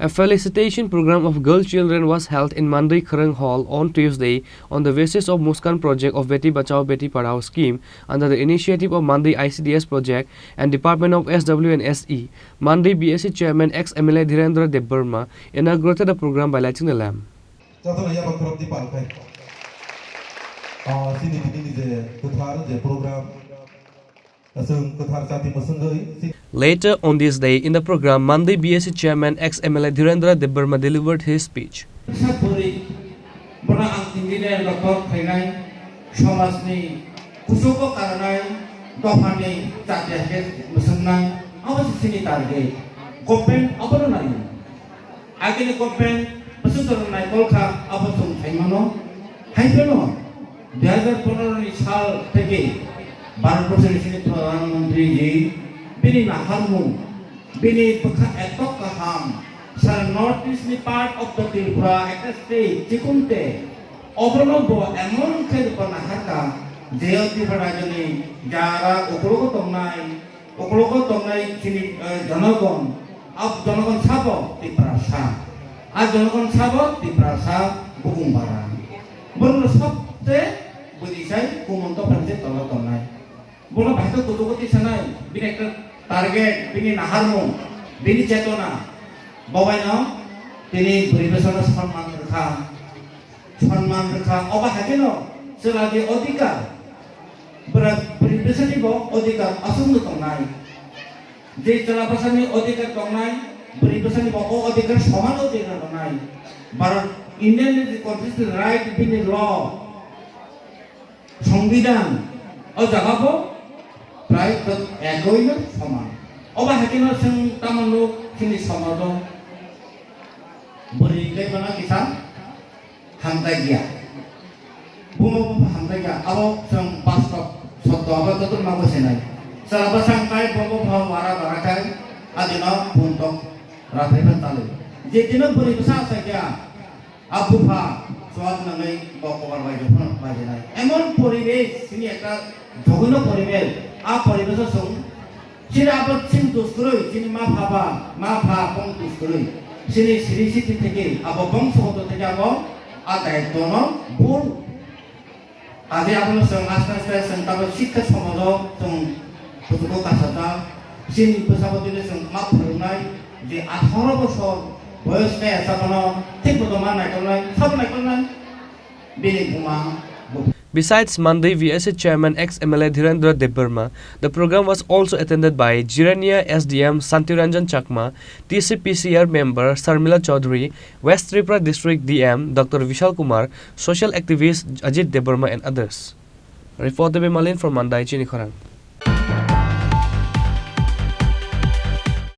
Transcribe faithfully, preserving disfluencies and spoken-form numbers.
A felicitation program of girl children was held in Mandai Kharang Hall on Tuesday on the basis of Muskan project of Beti Bachao Beti Padhao scheme under the initiative of Mandai I C D S project and Department of S W and S E. Mandai B S C chairman ex M L A Dhirendra Debbarma inaugurated the program by lighting the lamp. Jotono yaba khoroknwi palkhai. Ah, chini tini ni je kwthar je program, chwng kwthar jati mwswngwi si- Later on this day, in the program, Mandai B S C chairman ex M L A Dhirendra Debbarma delivered his speech. Sa puri, bono ang engineer doctor khainai, somajni kuchugo karanai, dophani jati hakhe mwswngnai, abo se chini target. Government abono naio. Agini government bwswk jorok naikol kha, abo chwng sai mano. Hai phano dui hajar pondro ni sal theke Bharat borso ni sini Pradhan Mantri ji bini naharmung, bini bwkha etok kaham, sara North East ni part of the Tripura, ekta state, chikunte, obono bo emon khe bo nahar kha, je o Tripura rajyo ni jara uklogo tongnai, Uklogo tongnai chini, eh, jonogon, ab jonogon sabo Tiprasa. A jonogon sabo Tiprasa bukung bara. Borokno sabse bwrwi sai kumon dophani se tolo tongnai. Bono bahai khe kuchugo tisanai, bini ekta target, bini naharmung, bini chetona. Bobaino tini bwrwi bwsano sonman rwkha. Sonman rwkha, obo hai kheno chwla je odhikar, bwra-, bwrwi bwsani bo odhikar aswkno tongnai. Je chwla bwsani odhikar tongnai, bwrwi bwsani bo o odhikar soman odhikar tongnai. Bharat Indian ni je constitution right, bini law, Songbidan, o jaga bo prai to ekoi no soman. Obo hai kheno chwng tamo nuk chini somajo bwrwi tei bono kisa hamjakya. Bumo bumo hamjakya, abo chwng bastob sotto abo jotono ma bo sinai. Chwla bwsa wngkhai bo bo pha wara bara khai adino puntok rathai phan talwi. Je dino bwrwi bwsa achakya, a bupha suat nangwi bo kobar bai phano bai sinai. Emon poribesh, chini ekta joghonyo poribesh, a poribesh o chwng Chini abo chini dusturwi, chini ma pha ba, ma pha bong dusturwi, chini siri siti theke, abo bongso hoto theke abo a daitwno bul. Kaje abono chwng aste aste chwng tabo sikha somojo chwng kuchugo kasajak, chini bwsabo tini chwng ma phwrwngnai, je atharo bosor boyos kaya chapano thik moto ma naikolnai, sabo naikolnai, bini buma bo. Besides Mandai V S A chairman ex M L A Dhirendra Debbarma, the program was also attended by Jirania S D M Santiranjan Chakma, T C P C R member Sharmila Chaudhary, West Tripura District D M Doctor Vishal Kumar, social activist Ajit Debbarma and others. Report by Malin from Mandai, Chini Khorang.